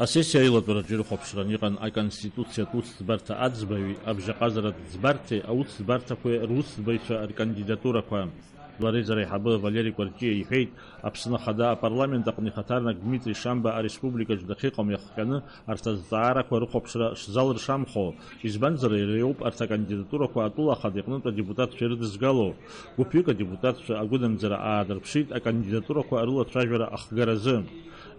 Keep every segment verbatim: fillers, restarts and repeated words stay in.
Асессиа аилатәараҿы ирыхәаԥшран иҟан Аконституциатә усӡбарҭа аӡбаҩи абжьаҟазаратә ӡбарҭеи аусӡбарҭақәеи русӡбаҩцәа ркандидатурақәа. Жәлар реизара аиҳабы Валери Кәарҷиа иҳәеит, Аԥсны Ахада апарламент аҟны ихаҭарнак Дмитри Шамба ареспубликаҿ дахьыҟам иахҟьаны арҭ азҵаарақәа рыхәаԥшра шзалыршамхо, избанзар, иара иоуп арҭ акандидатурақәа атәыла ахада иҟнытә адепутатцәа ирыдызгало. Гәыԥҩык адепутатцәа агәынамӡара аадырԥшит акандидатурақәа рылацәажәара ахгаразы.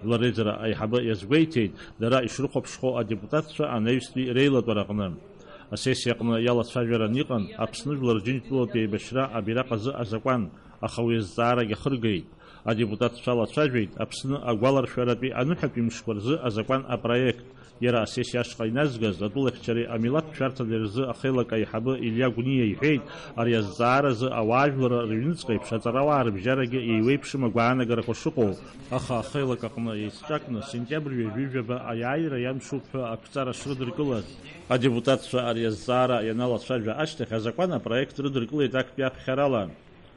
Жәлар реизара аиҳабы иазгәеиҭеит, дара ишрыхәаԥшхо адепутатцәа анаҩстәи реилатәараҟны. Асессиа аҟны иалацәажәаран иҟан Аԥсны Жәлар Џьынџьтәылатә еибашьра абираҟ азы азакәан, аха уи азҵаарагь ахыргеит. Адепутатцәа алацәажәеит Аԥсны агәаларшәаратәи аныҳәатәи мшқәа рзы азакәан апроект. Иара асессиа ашҟа иназгаз атәылахьчареи амилаҭтә шәарҭадареи рзы ахеилак аиҳабы Илиа Гәниа иҳәеит, ари азҵааразы ауаажәларра рыҩныҵҟа еиԥш аҵарауаа рыбжьарагьы еиуеиԥшым агәаанагарақәа шыҟоу. Аха ахеилак аҟны еицҿакны сентиабр ҩажәижәаба аиааира иамшуп ҳәа ақәҵара шрыдыркылаз. Адепутатцәа ари азҵаара ианалацәажәа ашьҭахь азакәан апроект рыдыркылеит актәи аԥхьарала.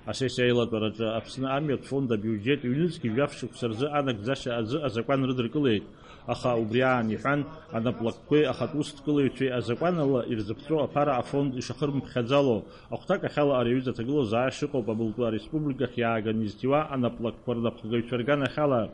Асессиа аилатәараҿы Аԥсны амҩатә фонд абиуџьет ҩнызқь жәаф шықәса рзы анагӡашьа азы азакәан рыдыркылеит, аха убри аан иҳәан, анаплакқәеи ахатә усҭкылаҩцәеи азакәан ала ирзыԥҵәо аԥара афонд ишахырмыԥхьаӡало, ахәҭак ахьала ари аҩыза аҭагылазаашьа ыҟоуп абылтәы ареспубликахь иааганы изҭиуа анаплакқәа рнапхгаҩцәа рганахьала.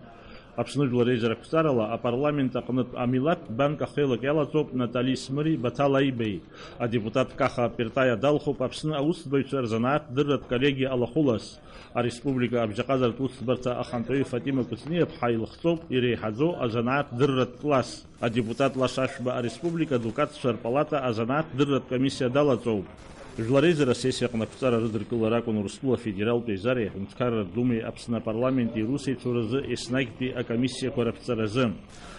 Аԥсны Жәлар Реизара ақәҵарала апарламент аҟнытә амилаҭтә банк ахеилак иалаҵоуп Натали Смыри Баҭал Аибеи. Адепутат Каха Пертаиа далхуп Аԥсны аусӡбаҩцәа рзанааҭ дырратә коллегиа алахәылас. Ареспублика абжьаҟазаратә усӡбарҭа ахантәаҩы Фатима Кәыҵниаԥҳа илыхҵоуп иреиҳаӡоу азанааҭ дырратә класс. Адепутат Лаша Ашәба ареспублика адукатцәа рпалата азанааҭ дырратә комиссиа далаҵоуп. Жәлар реизара асессиа аҟны ақәҵара рыдыркылара акәын Урыстәыла Афедералтә Еизареи Аҳәынҭқарратә Думеи Аԥсны апарламенти русеицуразы еснагьтәи акомиссиақәа раԥҵаразы.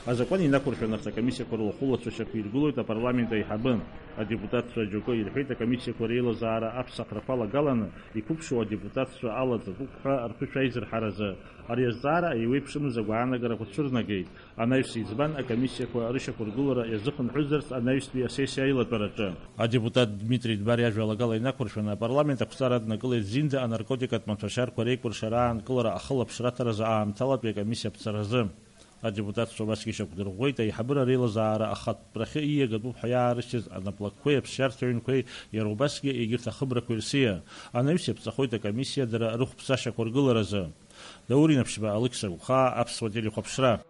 Азакәан инақәыршәан арҭ акомиссиақәа рлахәылацәа шьақәиргылоит апарламент аиҳабы. Адепутатцәа џьоукы ирҳәеит акомиссиақәа реилазаара аԥсахрақәа алагаланы иқәыԥшу адепутатцәа алаҵатәуп ҳәа рԥышәа аизырҳаразы. Ари азҵаара еиуеиԥшымыз агәаанагарақәа цәырнагеит. Анаҩс иӡбан акомиссиақәа рышьақәыргылара иазыхынҳәызарц анаҩстәи асессиа аилатәараҿы. Адепутат Дмитри Дбар иажәа алагала инақәыршәаны апарламент ақәҵара аднакылеит Зинда анаркотикатә маҭәашьарқәа реикәыршара аанкылара ахылаԥшра аҭаразы аамҭалатәи акомиссиа аԥҵаразы. Адепутатцәа убасгьы шьақәдырӷәӷәеит аиҳабыра реилазаара ахатәтәрахьы ииагатәуп ҳәа иаарышьҭыз анаплакқәеи аԥсшьарҭа ҩынқәеи, иара убасгьы егьырҭ ахыбрақәеи рсиа. Анаҩс иаԥҵахоит акомиссиа дара рыхәԥсашьақәа ргыларазы. Даур Инаԥшьба, Алықьса Гәхаа, Аԥсуа телехәаԥшра.